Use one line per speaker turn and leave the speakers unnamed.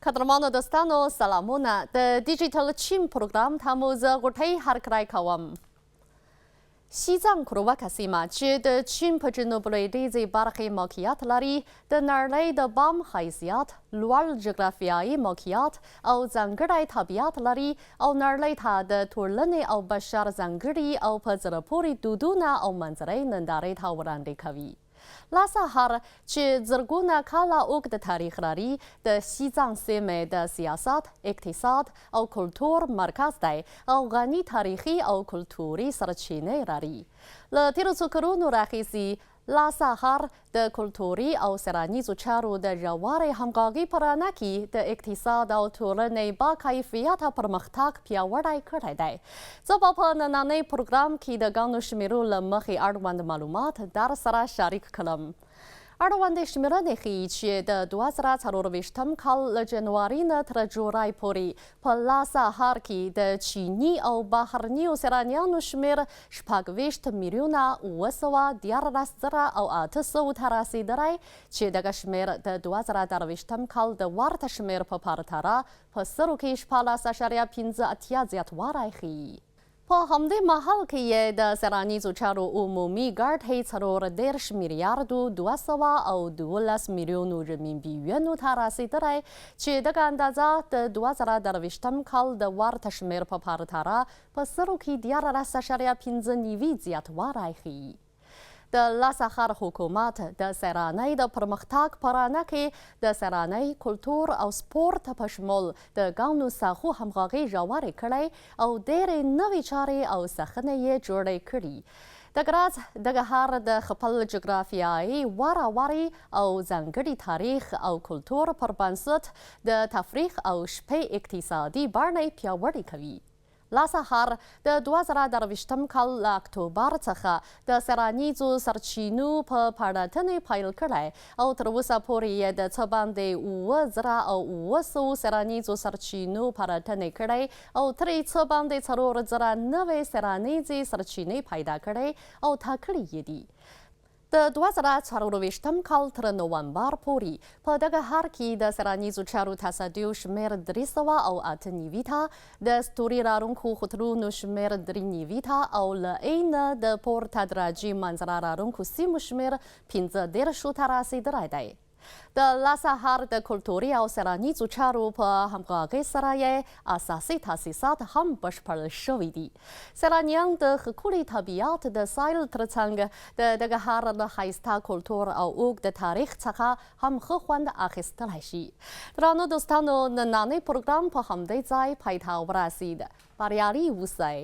قدرمنو دوستانو سلامونه، د ډیجیټل چین پروګرام ته مو زه غوټۍ هرکلی کوم. سیزان کروکه سیمه چې د چین په جنوب لویدیځې برخې موقعیت لري، د نړۍ د بام حیثیت، لوړ جغرافیایي موقعیت او ځانګړی طبیعت لري او نړۍ ته د ټولنې او بشر ځانګړي او په زړه پورې دودونه او منظرې نندارې ته وړاندې کوي. لاسا ښار چې زرګونه کاله اوږد تاریخ لري، د شیزان سیمې د سیاست، اقتصاد او کلتور مرکز دی او غني تاریخي او کلتوري سرچینې لري. له تېرو څو کلونو راهیسې لاسا ښار د کلتوري او سیلانیزو چارو د ژورې همغږۍ په رڼا کې د اقتصاد او ټولنې با کیفیته پرمختګ پیاوړی کړی دی. زه به په نننۍ پروګرام کې د ګڼو شمېرو له مخې اړوند معلومات در سره شریک کړم. اړوندې شمېرنې ښيي چې د 2024 کال له جنوري نه تر جولای پورې په لاسا ښار کې د چیني او بهرنیو سیلانیانو شمېر 26 میلیونه 713 زره او 800 ته رسېدلی، چې دغه شمېر د 2023 کال د ورته شمېر په پرتله په سلو کې 16.85 زیاتوالی ښيي. په همدې مهال کې یې د سیلانیزو چارو عمومي ګټې 34 میلیاردو 212 میلیونو رمینبي یوانو ته رسېدلی، چې دغه اندازه د 2023 کال د ورته شمېر په پرتله په سلو کې 13.95 زیاتوالی ښيي. د لاسا ښار حکومت د سیلانۍ د پرمختګ په رڼا کې د سیلانۍ، کلتور او سپورت په شمول د ګڼو ساحو همغږي ژورې کړې او ډېرې نوې چارې او سخنې یې جوړې کړي. دغه راز دغه ښار د خپل جغرافیایي غوره والي او ځانګړي تاریخ او کلتور پر بنسټ د تفریح او شپې اقتصادي بڼې پیاوړې کوي. لاسا ښار د 2023 کال له اکتوبر څخه د سیلانیزو سرچینو په پلټنې پیل کړی او تر اوسه پورې یې د څه باندې 7700 سیلانیزو سرچینو پلټنې کړی او ترې څه باندې 4000 نوې سیلانیزې سرچینې پیدا کړې او ټاکلې یې دي. د 2024 کال تر نومبر پورې په دغه ښار کې د سیلانیزو چارو تصدیو شمېر 398 ته، د ستوري لرونکو هوټلونو شمېر 93 ته او له عینه د پورته درجې منظره لرونکو سیمو شمېر 35 ته رسېدلی دی. د لاسا ښار د کلتوري او سیلانیزو چارو په همغږۍ سره یې اساسي تاسیسات هم بشپړ شوي دي. سیلانیان د ښکلي طبیعت د سیل ترڅنګ د دغه ښار له ښایسته کلتور او اوږد تاریخ څخه هم ښه خوند اخیستلی شي. درانو دوستانو، نننی پروګرام په همدې ځای پای ته ورسید. بریالي اوسئ.